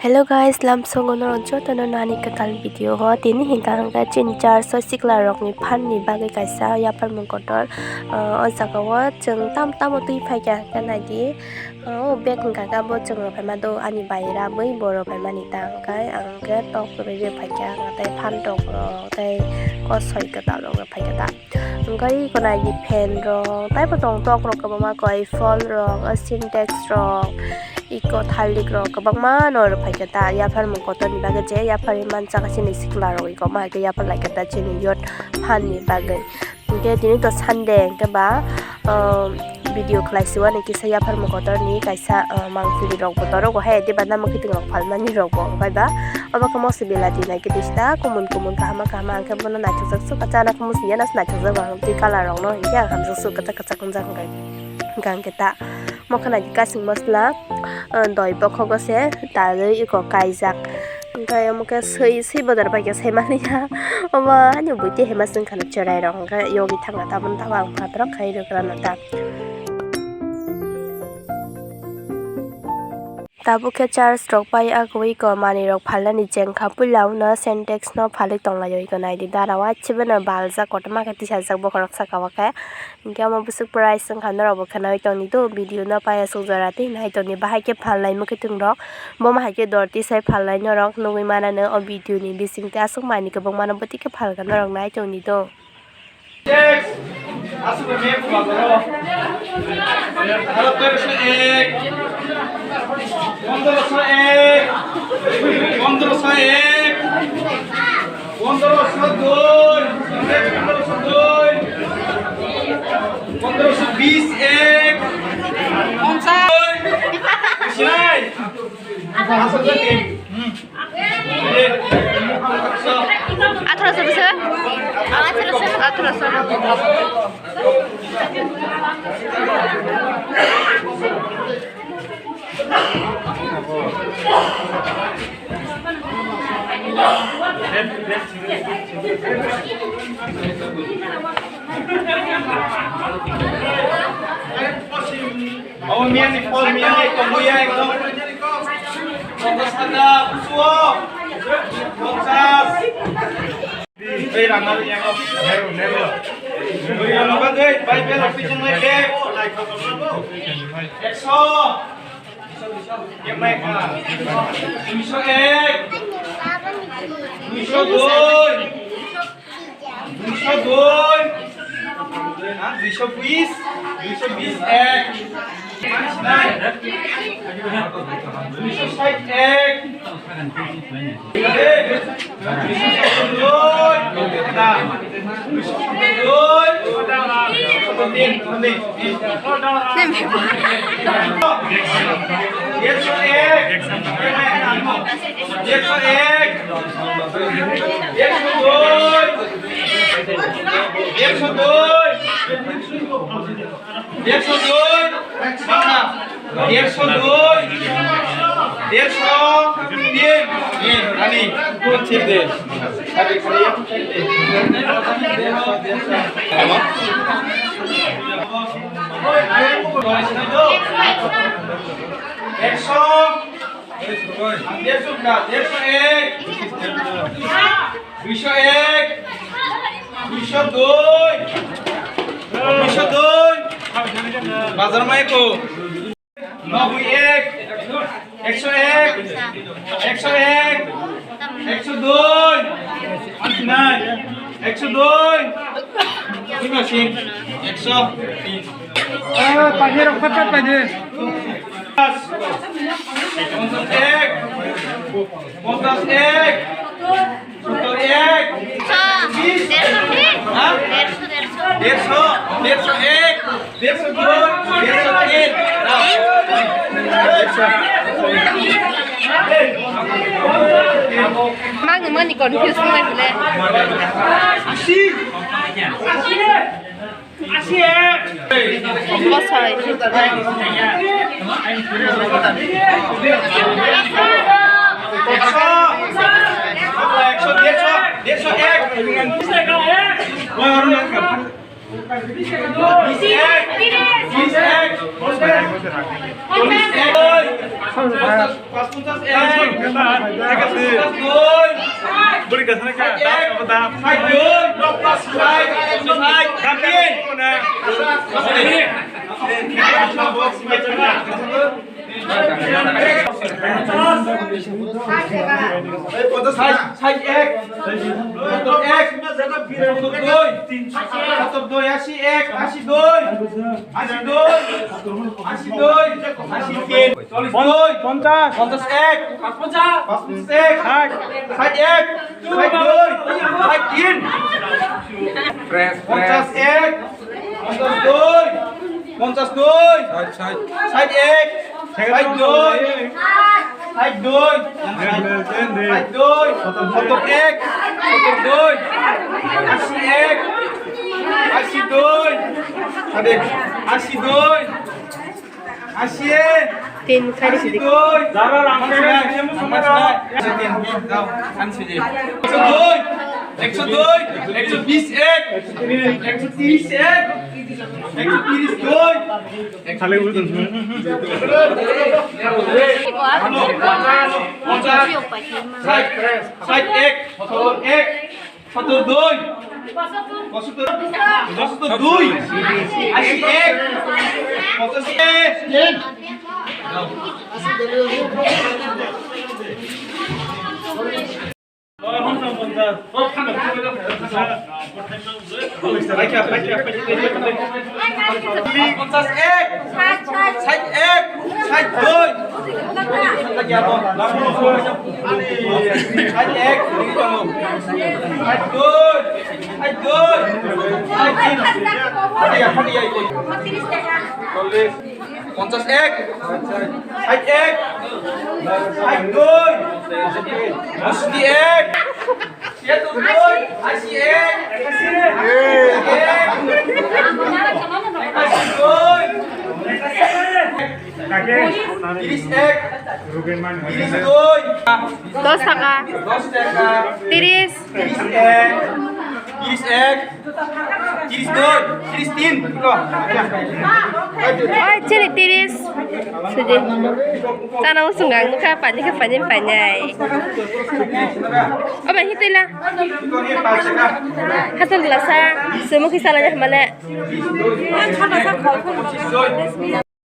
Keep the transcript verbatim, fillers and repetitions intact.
Hello guys, lamsongo norok jotono nani kwtal video o. Tini hinkha hinkha chini church o sikla rokni phan ni bagwi kaisa yapharmung kotor. Ah, o jaga o chwng tam tamo twi phaikha hinkhe naidi. Ah, o bag hinkha khe bo chwng rok phaima do ani bai rabwi borok phaimani ta hinkhe ang khe tok rwgwi phaikha tei phan tok rok tei kosoi kwtal rok phaikha ta. Hwnkhe eko naidi fan rok, taibo tong tok rok kwbangma koi phol rok, o sintex rok, eko thalik rok kwbangma no rw phaikha ta. Yapharmung kotor ni bagwi je yapharwi manchakha chini sikla rok eko ma hai khe yaphar laikha ta chini youth phan ni bagwi. Hwnkhe tini to Sunday hwnkhe ba, um, video khlai siwani kisa yapharmung kotor ni kaisa, uh, mangpili rok bo torogo hai diba namo kiting rok phalmani rok bo bai ba. Obo khe mostly belati nai khe tista kumun kumun kahama kahama hwnkhe bono naithokjak sukha chana khe musi ya naithokjak ang twi colour rok no hinkhe ang hamjak sukha kwchak kwchak wngjak hwnkhe hwnkhe ta mokha nai khe kasing mosla, ah, doi bokhok o se talwi eko kaijak hwnkhe omo khe swi swi bodor bai khe sai mani ya omo ani bui twi hema swngkha no cherai rok hwnkhe yogi thangna tabuk tabuk ang phatrok khai rwkra no ta. Tabuk khe church rok pai agwi ko manwi rok phalnani chengkha puila uno Sintex no phalwi tonglaio iko naidi dara o achibo no baljak kotorma khe tisajak bokhorok saka o khe hinkhe omo bwswk price wngkha norok bo khe nai tongdi do video no pai aswk jora tei nai tongdi bahai khe phalnai mwkhwtwng rok bo ma hai khe dor tisai phalnai norok nugwi manano o video ni bising tei aswk manwi kwbangma no bwtwi khe phalkha norok nai tongdi do. Aswk map bazaro. Aro teroso ek, pondroso ek, pondroso ek, pondroso dui, pondroso dui, pondroso bis ek, pondroso dui. Sinai. Athroso bwswk? Athroso. Obo miyani phol, miyani tongwi ya ekdom. Ponchas taka, kuchuo. Ponchas. Ei, rang nari yang. Nero, nero. Nero, nero, bai, bai, bai, bai, bai. Ekso. Yang naik, ah. Duiso ek. Duiso dui. Duiso dui. Ha, duiso bis, duiso bis ek. Duiso sait ek. Duiso sait dui. Duiso sait dui. Duiso sait dui. Ekso ek. Ekso ek. Ekso dui. Ekso dui. Ekso dui. Ekso dui. Ekso tin. Tin. Ani. Tin de. Ekso. Derso ka, derso ek. Duiso ek. Duiso dui. Duiso dui. Bazar mai ko. Noboi ek. Ekso ek. Ekso ek. Ekso dui. Nai. Ekso dui. Lima sing. Ekso. Ah, pakai rok pakai pakai. Ponchas ek. Ponchas ek. Sottor ek. Ha? Derso, derso. Derso, derso ek. Derso dui, derso tin. Mang mani confuse nai bole. Asi. Asi ek. Kosoi. Ekso, derso, derso ek. ষাট, ষাট এক, সত্তর এক, সত্তর দুই, সত্তর দুই, আশি এক, আশি দুই, আশি দুই, আশি দুই, আশি তিন, চল্লিশ দুই, পঞ্চাশ, পঞ্চাশ এক, পঞ্চাশ এক, ষাট, ষাট এক, ষাট দুই, ষাট তিন, পঞ্চাশ এক, পঞ্চাশ দুই, পঞ্চাশ দুই, ষাট এক, ষাট দুই, ষাট দুই, ষাট দুই, সত্তর এক, সত্তর দুই, আশি এক, আশি দুই, আশি দুই, আশি এক, তিন খালি আশি দুই, একশো দুই, একশো দুই, একশো বিশ এক, একশো তিরিশ এক, একশো তিরিশ দুই, খালি বুঝুন। পঞ্চাশ, পঞ্চাশ, ষাট, ষাট এক, সত্তর এক, সত্তর দুই, পঁচাত্তর, পঁচাত্তর দুই, আশি এক, পঁচাশি এক। পঞ্চাশ এক, ষাট এক, ষাট দুই, ষাট এক, ষাট দুই, ষাট দুই, ষাট তিন। চল্লিশ। পঞ্চাশ এক, ষাট এক, ষাট দুই, পঁয়ষট্টি এক, ছিয়াত্তর দুই, আশি এক, একাশি দুই, তিরিশ এক, তিরিশ দুই, দশ টাকা। দশ টাকা। তিরিশ। তিরিশ এক, তিরিশ এক, তিরিশ দুই, তিরিশ তিন, লো। Oi, chini tiris. Suji. Chana usung ang nukha, pani kha, pani, pani ai. O, bai, hitila. Hasan glasa, semu kisa la, male.